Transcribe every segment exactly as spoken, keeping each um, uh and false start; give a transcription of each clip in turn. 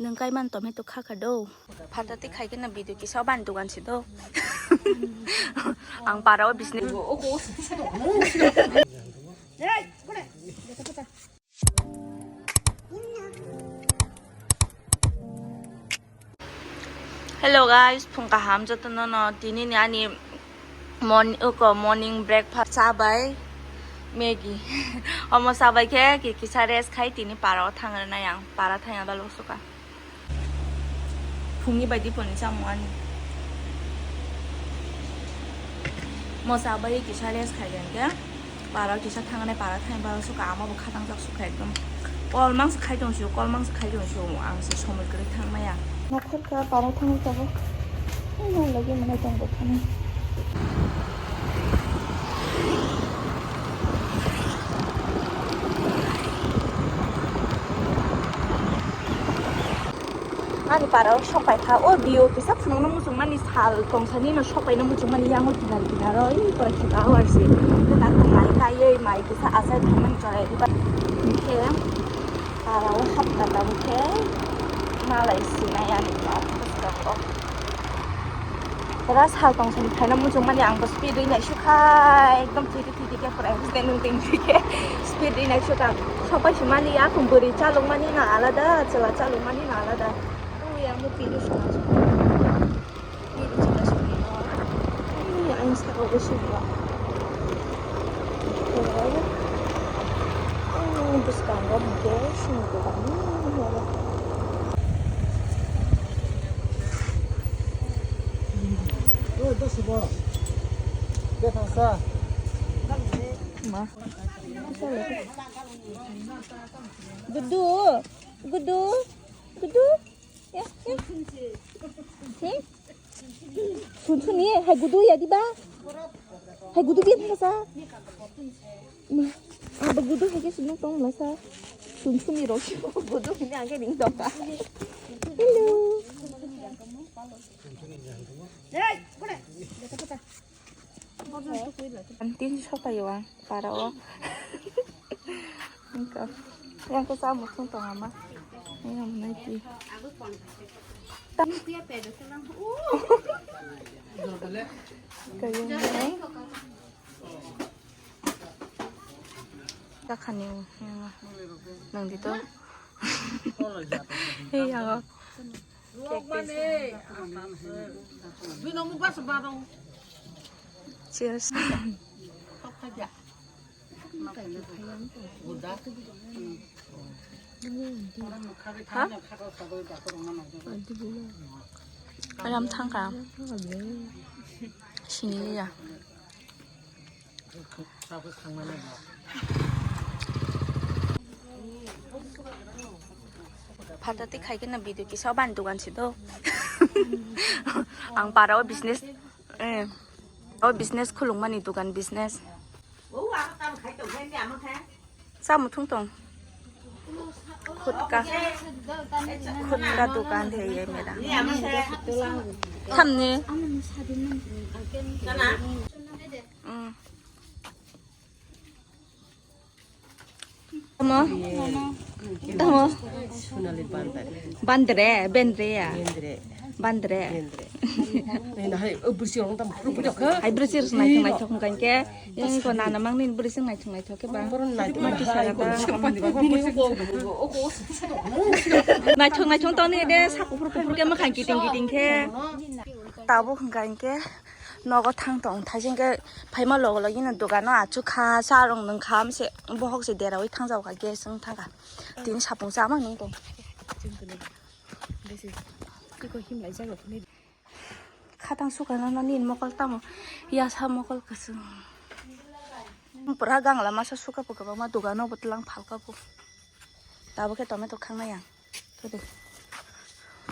Nwng kaiman tomato kha kha do. Phatati khai khe na video kisa ban dogan si do. Ang para o business. Hello guys, phung kaham jotono no. Tini ni ani morning, uko morning breakfast chabai Maggi. Omo chabai khe ki kisa rest khai tini para o thang rwnai ang. Para thang ya balok suka. Phungni bai diponi chamung ani. Mosa bai kisa rest khai khe para kisa thangnai, para thangni ba suka ama bo khatang jak suka ekdom. Kol mangsa khai tong sio, kol mangsa khai tong sio, ang se somoi kwrwi thang maya. Nathar kha para thangni tabo. Ai, nang lagi mana tong bo thani. Ani para o sopai kha, o bio kisa phunukno muchungmani sal tongsani no sopaino muchungmani yango kinar kinar o, i pore khe ba o arsi. Khe tak mai kaiye mai kisa asai thangmani chorai diba. Khe para o hapta tabuk khe malai sinai ani ba bwskango. Pura sal tongsani phaina muchungmani ang bo speed wi naisukha, ekdom thidi thidi khe pura accident wng tong khe speed wi naisukha. Sopai simani ya kung bwrwi chalokmani na alada, chwla chalokmani na alada. Ui, ang bo tini sukha sukha. Tini sukha sukha. Ui, ang saka bo sukha. Bwskango hwnkhe sini dogan. Ma. Gudu, gudu, gudu. Ya, ya. Hmm? Sunsuni, hai gudu ya diba? Hai gudu biya thangsa. Ma, abo gudu hai ke sunu tong masa. Sunsuni rok gudu hini angke ring tongka. Hello. Antin sopayo ang para o. Engka. Yang ke samu sung tong ama. Yang naiti. Kayo ni. Takhani yang nang dito. Hey ya. Cheers. Ha? Ram thangka. Sini ya. Phatati khai khe na video kisa ban dogan si do. Ang para o business, eh, o business khulungmani dogan business. Sa muthung tong. Khutka, khutka dogan hai ye mera. Thamni. Mm. Tamo? Tamo? Bandre, bendre ya? Bendre. Bandre. Bendre. Nai, nai, o bwswk rok tam phuru phuru kha. Hai bwswk rok naithok naithok hwnkha khe, yang ko nana mangni bwswk naithok naithok khe ba. Boro naithok naithok. Naithok naithok tongni de sak kuphur kuphur khe mwkhang kiting kiting khe. Tabuk hwnkha khe. Nogo thang tong thai se hwnkhe phaima logo logi no dogano achukha, cha rok nwngkha, amse bohok se deraui thang jago kha, gas wng thang kha. Tini sapung cha ma nung tong. Khatang sukha no nini mokol tamo yasa mokol kwchwng. Pura gangla masa sukha po kwbangma dogano bo tlang phalka po. Tabuk khe tomato khangnai ang. Tode.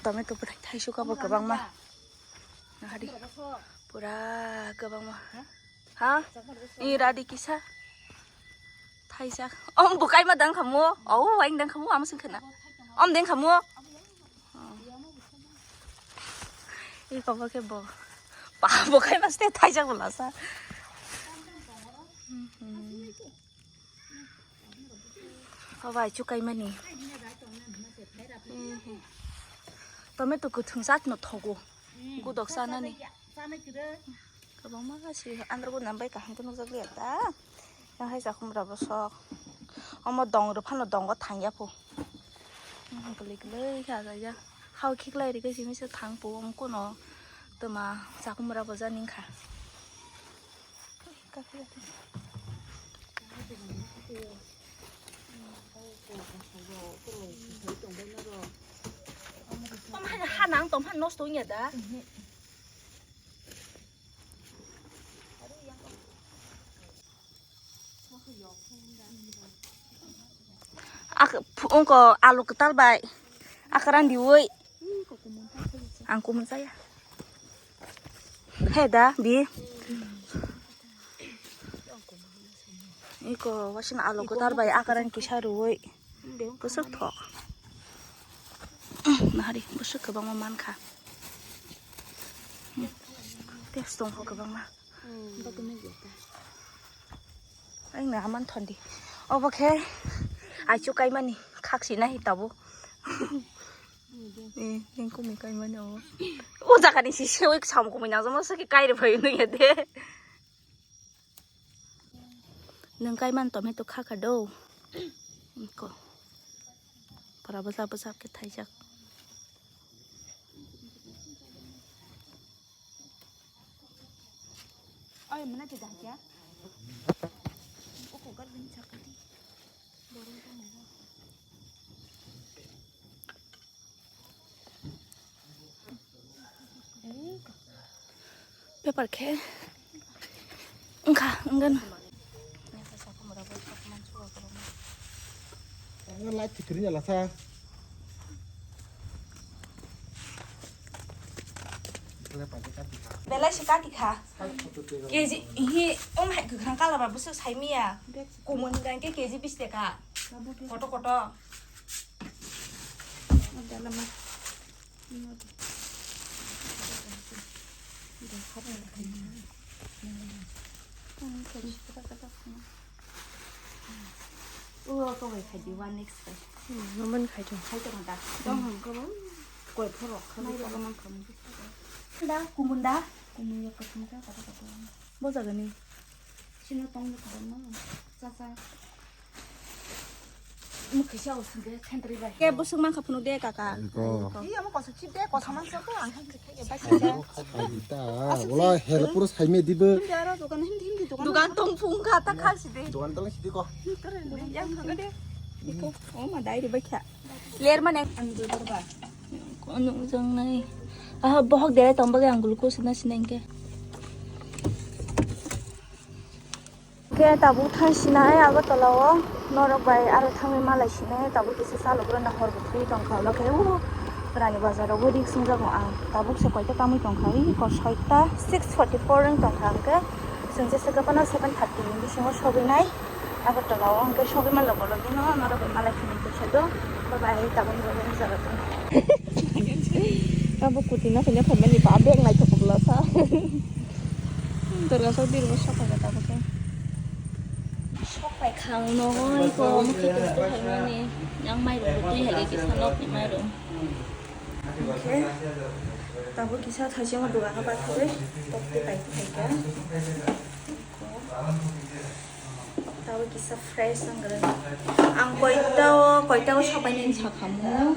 Tomato bwrwi thaisu kabo kwbangma. Nahadi. Pura kwbangma. Ha? Ni radi kisa. Thaisa. Om bukai ma dang khamu. Au, waing dang khamu, am sing khana. Om deng khamu. Iko bo khe bo. Pa bukai ma ste thaisa bwlasa. Obai chukaimani. Tomato kwthwng chat no thogo. Gudok chanani. Kwbangma si andro guna bai kaham khe nukjak liya ta. Yang hai chakhumra bwsok. Omo dong rw phano dongo thangya pho. Kwlwi kwlwi khe ajaijak. Hao khiklai rikhe simi se thang pho omo kuno. Twma chakhumra bo jani wngkha. Toma hana, hana ang toma hana nosto wngya da. Ak, phu-, ungko alu kwtal bai. Akran diwi. Ang kumun saya. He da, bi. Iko wasing alu kwtal bai akran kisa ruwi. Bwswk thok. Nahari, bwswk kwbangma mankha. Test tongkho kwbangma. Ang na aman thondi. Obo khe aichu kaimani khaksi nahi tabuk. Eh, yang kumi kaimani obo. O jaga ni si sewi sam kumi nang jamo saki kaire bhai nung ya de. Nung kaiman tomato kha kha do. Ko. Para bwsa bwsa khe thaijak. Oi, mana tidak ya? Aku kan bencak tadi. Paper khe wngkha, wngkha. Light thikri ya lasa. Belai se kati kha. K G hi om hai kwkhwrang colour ba bwswk sai miya. Kumun hwnkha hwnkhe K G bis taka. Koto koto. O, kawai khai di, one next khai. Hmm, naman khai di. Khai tong da. Dong ham kabo. Koi phorok khai. Mai kabo mang kamo. Da, kumun da. Kumun ya kumun ka kata kata. Bo jaga ni. Sino tong ni kabo no. Cha cha. Mukhi sa usung de thentri bai. Ke busung mang kha phunu de kaka. Iko. Iya mo kosa chip de kosa mang sa ko ang thentri khai ke bai. Ita, wala helpur saime dibe. Hindi aro dukan hindi hindi dukan. Dukan tong phung kha ta khal si de. Dukan tong si de ko. Yang kha de. Iko, o ma dai de bai kha. Ler mane ang de ba. Ko nung jang nai. Ah, bohok de tong ba ang glucose na sineng ke. Khe tabuk thang sinai Agartala o norok bai aro thangwi malai sinai tabuk kisa chalok rwna hor bo thwi tongkha ulo khe o Rani Bazar rogo risk wngjago ang tabuk se koita tamwi tongkha iko soita six forty four wng tongkha hwnkhe chwng jesa kwphano seven thirty ni bisingo sogwi nai Agartala o hwnkhe sogwi manlok ulo bino norok bai malai sinai khe sado bye bye tabuk ni bagwi hamjak. Abo kuti no kanya phaimani ba bag naithok bwla sa. Dorga sok diri bo sok kha tabuk khe. Sok pai khang no ko mukhi to to phaimani. Yang mai ro twi hai kisa nok ni mai ro. Okay. Tabuk kisa thaising o dugan o bathagwi tok tei pai kha. Tabuk kisa fresh wngkha. Ang koita o, koita o sopainani sakhamu.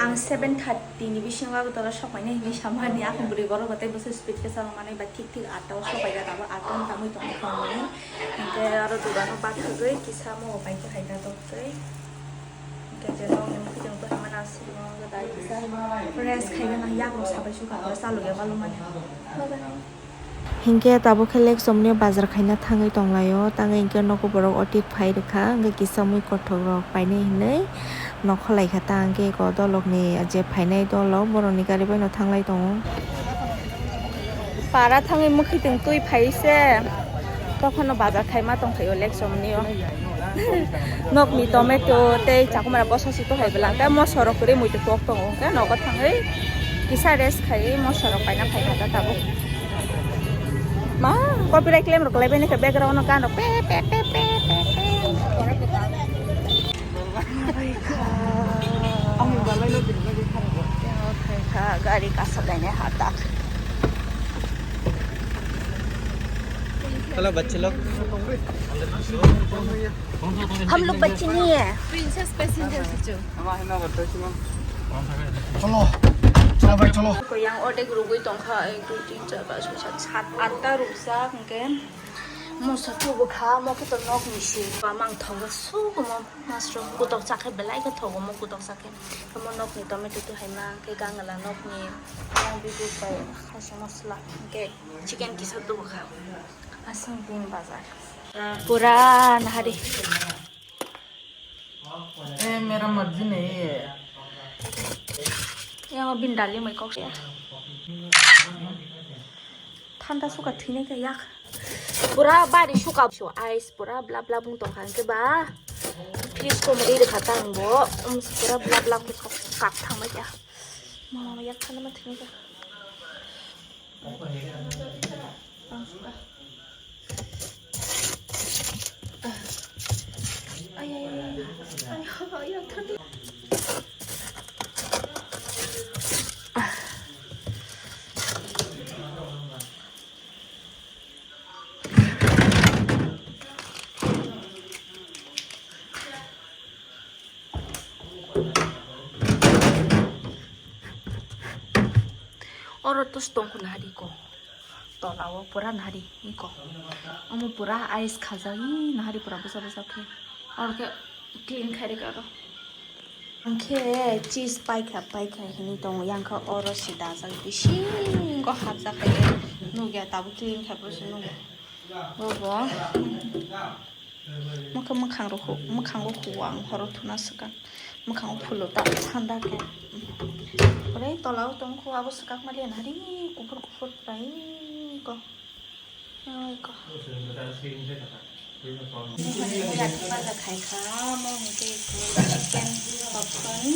Ang seven thirty ni bisingo Agartala sopainai hinwi samani, akung bwrwi borok bo tei bwswk speed khe chalokmani ba thik thik atta o sopaijak abo atta wng tangwi tongo phone ni. Hinkhe aro dogano bathagwi kisa mo pai khe hai da tok tei. Hinkhe je nokni mukhuijwng tongmani aswk no dai kisa rest khaigana yakung sabai sukha chalokya balumani. Hinkhe tabuk khe Lekchomni bazar khaina thangwi tonglaio, tangwi hinkhe nogo borok otik phai rwkha, hinkhe kisa mui kothok rok painai hinwi nokholai kha ta, hinkhe eko dolokni je phainai dolok borokni gari bai no thanglai tongo. Para thangwi mwkhwtwng twi phai se, tophano bazar khaima tongphaio Lekchomni o. Nokni tomato tei chakumara bosa si tohai bwla, hwnkhe moso rok kwrwi muitu tok tongo, hwnkhe nogo thangwi kisa rest khaiwi moso rok paina phaikha ta tabuk. Ma, copyright claim rok kwlaibai nai khe background o gan rok pe, pe, pe. Ang balai no. Gari ka sa laine ha tak. Hello, bachche log. Hum log bachche nahi hai. Princess passenger se chu. Cholo. Cholo bhai, cholo. Ko yang ordek rugwi tongkha, ek, dui, tin, char, panch, chhoi, sat, sat, atta rukjak, hwnkhe moso tubu kha, mo khe to nok ni si. Ba mang thogo, sugo mo mushroom kutok chakhe, belai khe thogo mo kutok chakhe. Omo nokni tomato tu hai ma khe gangala nokni yang bibu bai khaisa masala hwnkhe chicken kisa tubu kha. Aswk bini bazar. Pura nahari. Eh, mera marji nahi hai. Yang bin dali mai kok ya. Thanda suka thwinai kha yak. Pura bari suka so ice pura bla bla bung tong kha hwnkhe ba. Fridge ko mari rwkha ta ang bo. Um, pura bla bla kok kak thang bai kha. Mama ma yak thanda ma thwinai kha. Ang suka. Ay, ay, ay, ay. Ay, ay, ay, ay. Oro tus tongkhu nahari ko. Tola o pura nahari iko. Omo pura ice khajak, ih, nahari pura bwsa bwsa khe. Oro khe clean khai rwkha oro. Ang khe cheese paikha, paikha hinwi tongo. Yang khe oro se dajak, bisingo hapjak hai khe nukya, tabuk clean khai phuru se nukya. Bobo. Mwkha-, mwkhang rok hu-, mwkhango huo ang horo thuna swkang. Mwkhango phulo ta thanda khe. Ore tola o tong kho abo swkak mali nahari kuphur kuphur prai ko. Oi ko. Nihani rathi baja khai kha, mo hwnkhe ko chicken popcorn.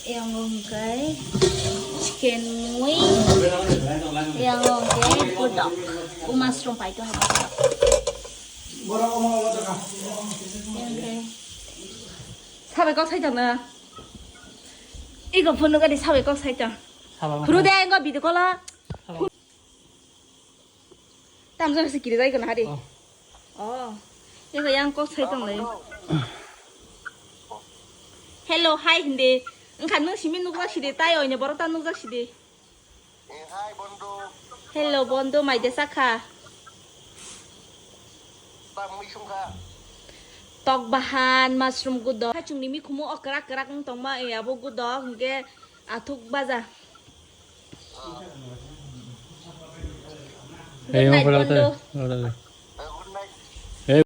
Yang hwnkhe chicken mui. Yang hwnkhe budok. O mushroom pai to hai budok. Sabai kok sai tong na. Iko phone gari sabai kok sai tong. Phuru de engo video call a. Tam jang se kiri jai ko na hari. Oh. Oh. Iko yang kok sai tong lai. Hello, hi hindi. Engkha nung simi nukjak sidi tai oine borok ta nukjak sidi. Eh, hi, bondhu. Hello, bondhu, mai de sakha? Tang mui sungkha. Tok bahan, mushroom gudok. Hachungni mikhumu o kwrak kwrak wng tongma, eh, abo gudok, hwnkhe athuk baja. Good night, bondhu.